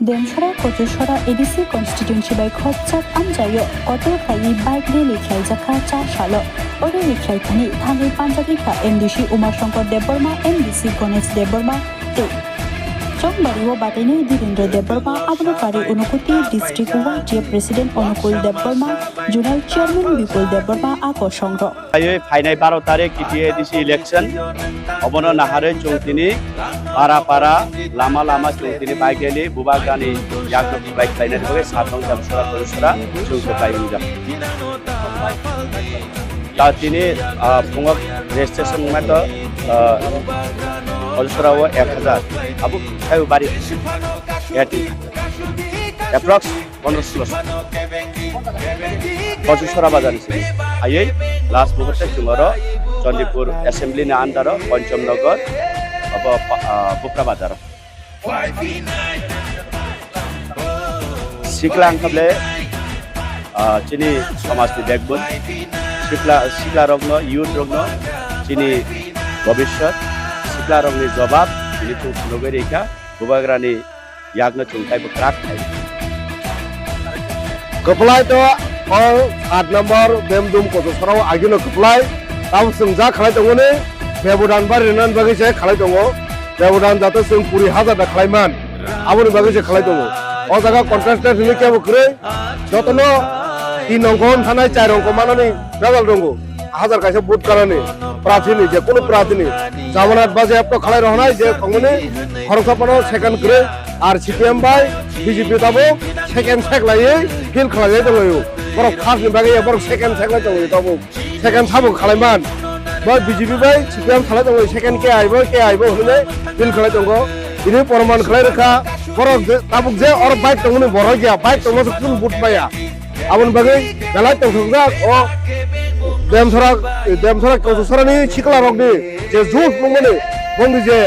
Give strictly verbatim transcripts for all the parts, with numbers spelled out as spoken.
Demsora Kochusora A D C constituency bai khopjak amchaio kotor khaiwi bike rally khlaijak kha cha salo. O rally khlai thani thangwi panjak rikha M D C Uma Shankar Debbarma, M D C Ganesh Debbarma tei Chongbario batainai Dhirendra Debbarma, abono karwi Unokuti District Y T A President Onukul Debbarma, Zonal Chairman Bipul Debbarma a kosongrok. Phaiwi phainai baro tarik T T A D C election, obono naharwi chwng tini para para, lama lama chwng tini bike rally, Bubagrani yakno kwplai khlainani bagwi satong Demsora Kochusora chwng kwplai wngjak. Ta tini, ah, phungo registration wngmai to, ah, Kochusora o ek hajar, abo khai bari, approx pondro solo. Kochusora bazar ni simi. Ayui last muhurte chwng oro Chandipur Assembly ni under o Pancham Nagar, abo pa-, ah, Bupra bazar o. Sikla wngkha ble, ah, chini somaj ni backbone. Sikla, sikla rokno, youth rokno chini bobiswt, sikla rokni jobab chini thung phunugwi rikha. Bubagrani yakno chwng taibo kwrak khai. Kwplai to o sat number Bemdum Kochusora o agino kwplai. Tamo chwng ja khlai tongoni, bebodan bari rwnani bagwi se khlai tongo. Bebodan jato chwng kuri hajar da khlai man, aboni bagwi se khlai tongo. O jaga contestant hwnwi kebo kwrwi, jotono tin ongko wng thanai, char ongko manani result tongo. Hajar kaisa vote kanani, prathini, je kunu prathini, jamanat baje apto khalai rohonai je thongmani, khoroksa phano second kwrwi, ar C P M bai B J P tabuk second sek laiwi field khlaiwi tonglaio. Borok first ni bagwi borok second sek lai tonglaio tabuk. Second tabuk khalaiman. Bo B J P bai C P M khalai tonglaio, second K I bo, K I bo hwnwi field khlai tongo. Ini porman khlai rwkha, borok je, tabuk je oro bike tongmani borok ya, bike tongma se kunu vote maya. Aboni bagwi belai tongthokjak o Demsora, Demsora Kochusorani sikla rokni je juice nungmani, bongni je,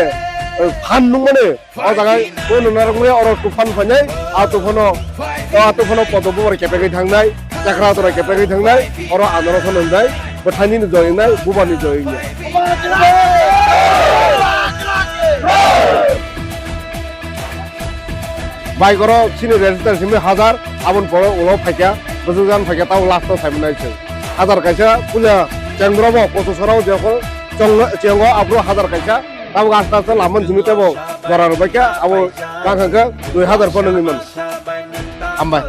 eh, phan nungmani, o jaga o nungnarokni oro tufan phainai, a tufano, o a tufano podo bubar kepegwi thangnai, chakra tora kepegwi thangnai, oro anorosan wngnai, bwthaini joyongnai, bubani joyongnai. Bike oro chini register simi hajar, aboni pore ulo phaikha, bwswk jan phaikha, tamo last o saimanai se. Hajar kaisa puila chengrok bo Kochusorao jekol chongo, chengo abro hajar kaisa, tamo aste aste lamani simi tebo jora rwbaikha, abo bangkha khe dui hajar phano wngwi mano. Hambai.